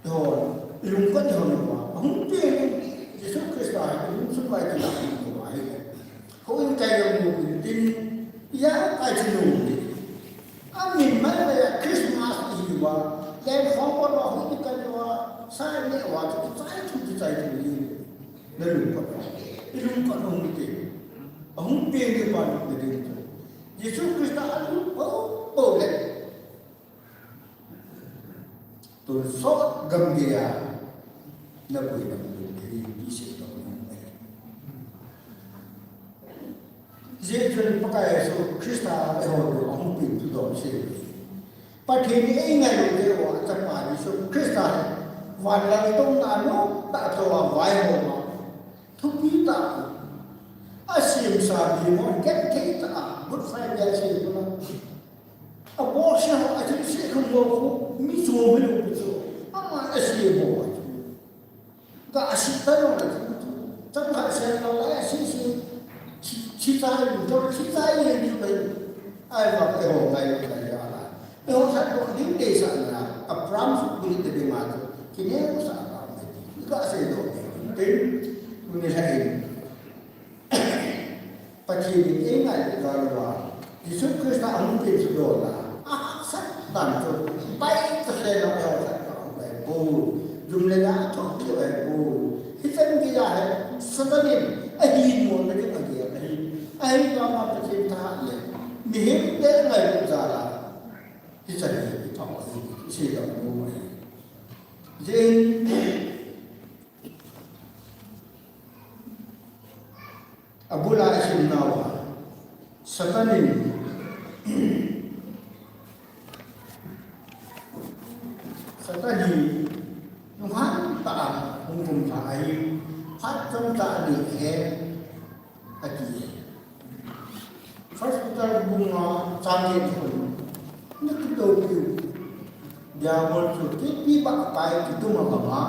ihon, ilungkot ihon uva, ahung pen, Jesu Christa hi, ilungsun vai kila ihon uva hi. Houin kai jong mu tin, iya kai chu nu tin. Amin mai mai a Christmas ihi uva, len khom pot uva, houin kai uva, sai ne uva, chu kichai thu, kichai thu hi. Na lungkot uva. Ilungkot hung tin. Ahung pen ni pa na ding chu. Jesu Christa alut pou pou le. Tonsot gam geiya, na boina mun gei, ti sei tong nung ahi. Hijeh chun Pakai Jesu Christa eiho diu ahung pen thudol sei. Pathen in eingailut jeh uva, achapa Jesu Christa hi, van lal tong na no, tah tah a vaihom a, thupi tah a, asemsa bimon, genthei tah a, Good Friday a sei kona. Abolse ho, athilse kham ho khu, mi chom hilou pi chu. Ama a si mo. Ka a si ta lo na. Chang kha se lo la a si si. Si, si ta lo, to si ta lo ni bai. Ai ba e ho kai lo kai ya la. E ho sa lo ding de sa na. A pram su kuli de de ma to. Kine sa pram de. Ka se lo. Te. Kuni sa e. Pathen in eingailut louva, Jesu Christa ahung pensuh doh a, ahaksat dan chu, pai tahsan a ahaksat a ahung pai poi, jum le ja athoh peh poi. Hichan geiya hi, Satan in ahin mo na ding agel ahi. Ahinla ama Pathen thahat le, mihem te ngailut jal a, hichan hi ipha ahi, isei ding ahi. Jeh in, Abul a isim nau a, Satan in, Satan hi nunghan tah a hung um tha ahi, phat chomcha ni ahi, ati. First Peter bung nga chang get ni khun, na kidou piu. Diabol chu keipi bah kai kidum a bang a,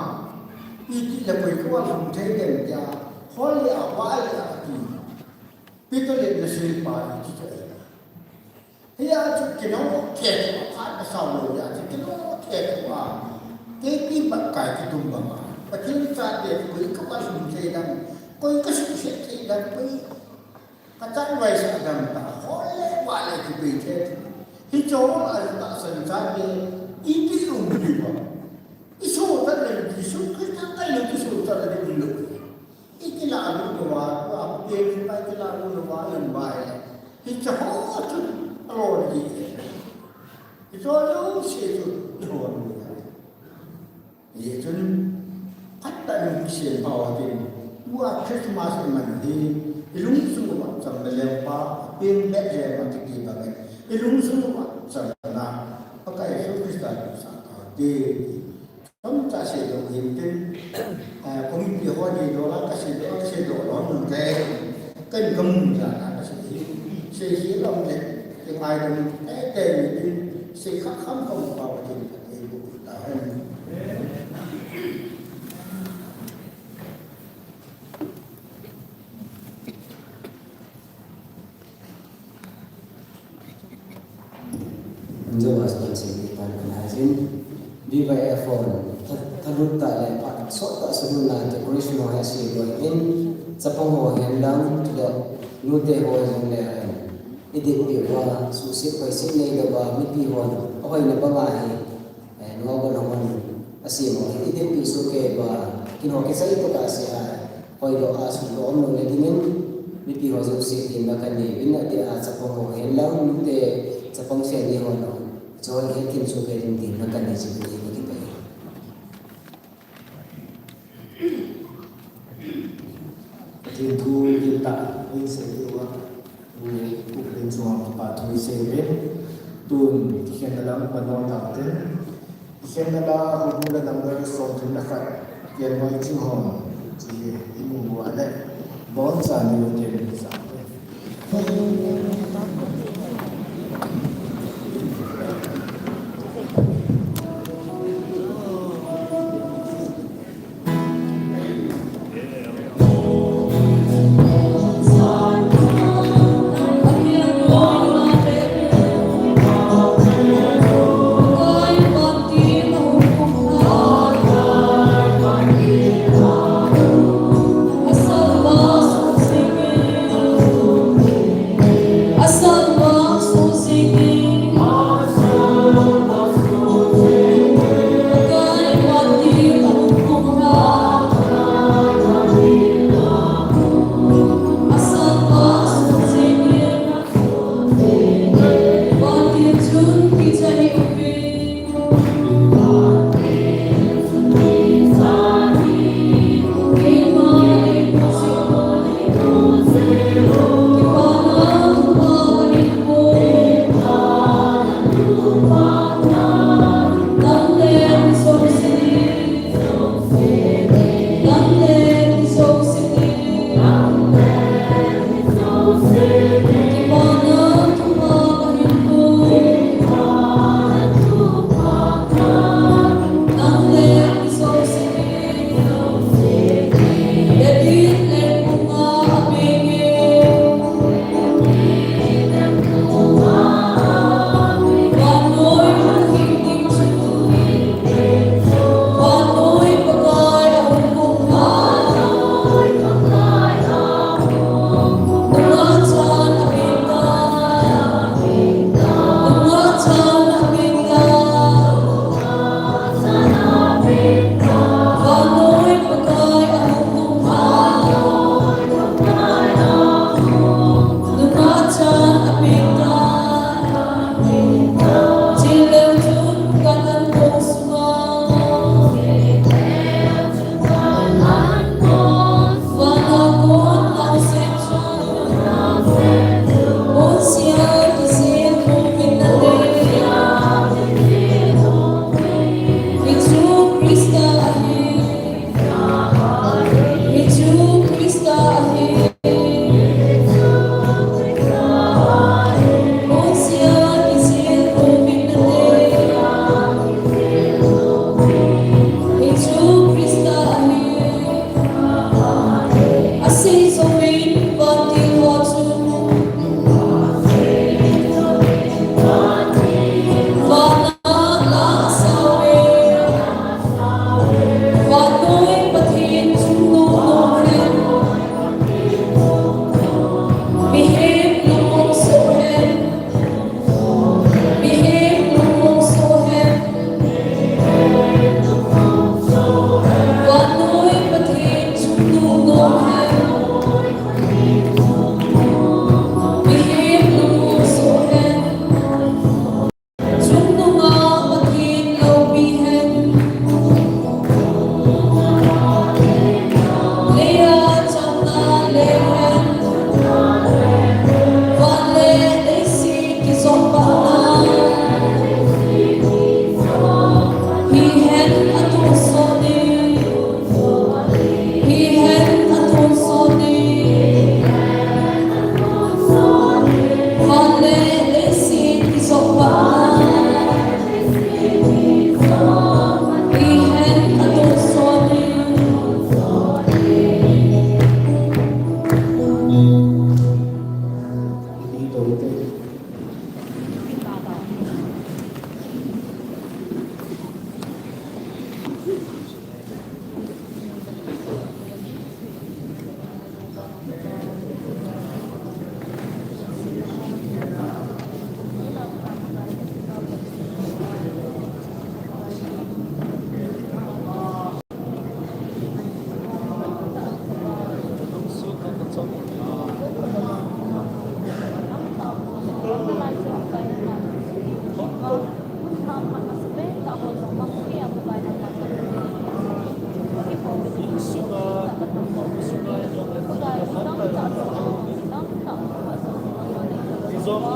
iti le koi koi a lhung thei dem tia, hol le a, vai le a ti. Peter le na sil pa iti chu ahi. Hia chu kino thei a, phat a sao lou a chu kino thei a, keipi bah kai kidum bang a, Pathen chate koi koi a lhung thei dem, koi ka suhset thei dem, koi Ka chan vai sa dang ta, hol le, vai le kipei the. Hicho a tahsan chate, iti um diu va. Isoh ta le, Jesu Christa tai le, isoh ta le um lou. Ikila lou va, va, pe le, ikila lou va, um vai le. Hicho chu, alo di. Hicho lou se chu, ihon. Hijeh chun, phatah in kisem pau atin, tua Christmas iman hi, ilungsung uva cham le lengpa, peng Bethlehem akiti bang in, ilungsung uva cham na, Pakai Jesu Christa lusah tau te, chomcha seidoh in tin, eh, committee ho deidoh la, kaseidoh, kaseidoh lou nung te, ken kamu ja na kasei hi, sei hi lom le, kingaidam teitei in tin, sei kha kham kham pau atin, kati bu ta hen. Jonas Johnson, Ipan Kanhaijin, B Y F on, tha-, thalut tah le phat sot tah sut na decoration ho hi ase loi in, chapang ho hen lang, le nute ho jong le hen. Idinpi uva, suhset hoiset neilou va, mipi hon, ahoina banga hi, Eh, nungah hon asem u hi, idinpi soh kei uva, kin ho kichai tah a ase a, hoidoh a, sumdoh umlou le dingin, mipi ho jouse dinna kanei uvin, atia chapang ho hen lang, nute chapang seni hon, choi he kin soh kei ding dinna kanei uvin, kati pai. Pathen thu gil tah in sei diu a, tu, tu pen chunga kipa thu in sei ve. Tun, kikhenna lang panol tau te. Kikhenna la, hubu la number som thum le khat. Ken noi ching hom, chi, imu bua le. Bon sa ni lo ken sa.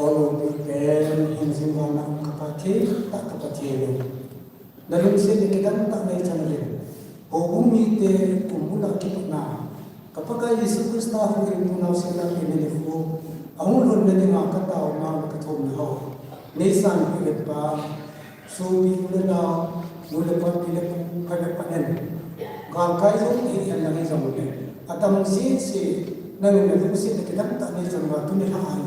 Olo pi pen hin jing vang na ka Pathen, ta ka Pathen. Na lungset le kidang ta nei chan le. Houbung mite kum mula kipatna. Ka Pakai Jesu Christa houin pu naosen na pe ni khu. Ahung lhun na dinga ka taona ka thum na ho. Nei san pi le pa. Sopi u le nao, nu le pa, pi le pu, khat le khat nen. Galkai jong hi en lang hi jong le. Atam sese, nangin na lungset le kidang ta nei chan va tuni lha ai.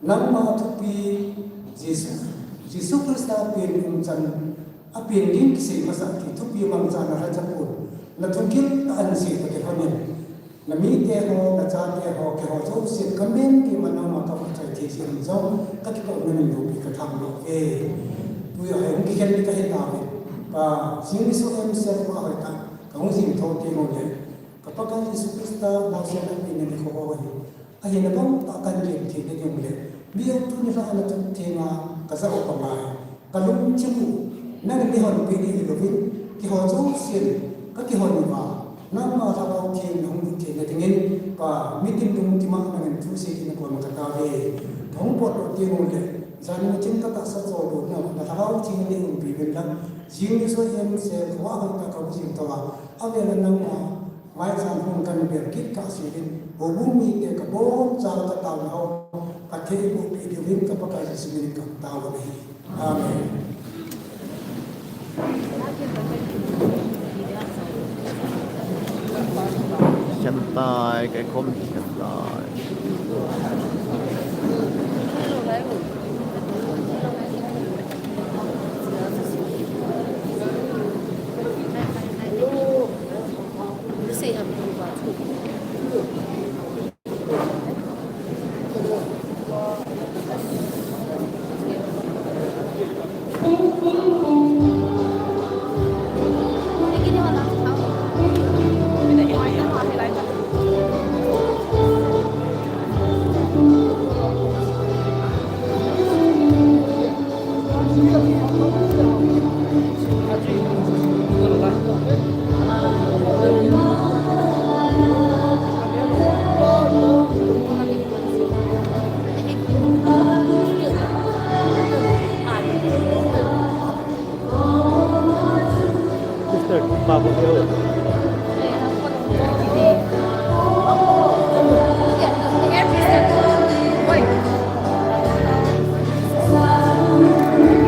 Nangma thupi Jesu, Jesu Christa pen umchan, apen ding kisei masa ti thupi mangcha na lhacha pon. Na thugil ta an sei ta kilhon in. Na mite ho, na chate ho, keiho jouse, ka min ti man nangma ka vahchoi thei jeh in jong, ka kikou na min loupi ka thangvah uve. Tui a hung kikhel ni ka hi tauve. Pa, jing ni so em sel pa hoi ta, ka hung jing tho teng uleh. Ka Pakai Jesu Christa, naosen a pen ni kho ho hi. Ahin abang ta kan jing thei na ding uleh. Mi au tu ni la na tu thei nga, ka ja o pa ngai. Ka lungthim u, nang in nei hon pi ni hi louvin, keiho jousen, ka kihon uva. Nangma Lhagao Theng nahung lut theina dingin, Pa, mitin lungthim a nangin thusei dingin nakoma katao e. Kahung potdoh teng uleh, janhi chun katahsa choldo na, Lhagao Theng in eiumpi uvin lang, jing ni sot em se, khovah hoitah a kahung jing tou a, avel a nangma, maicham hung kanbel kit kahse uvin, houbung mite kaboncha kataona ho, kathei boh peh diuvin ka Pakai Jesu min in katao ahi. Amen. Siam tai, kaikhom siam tai.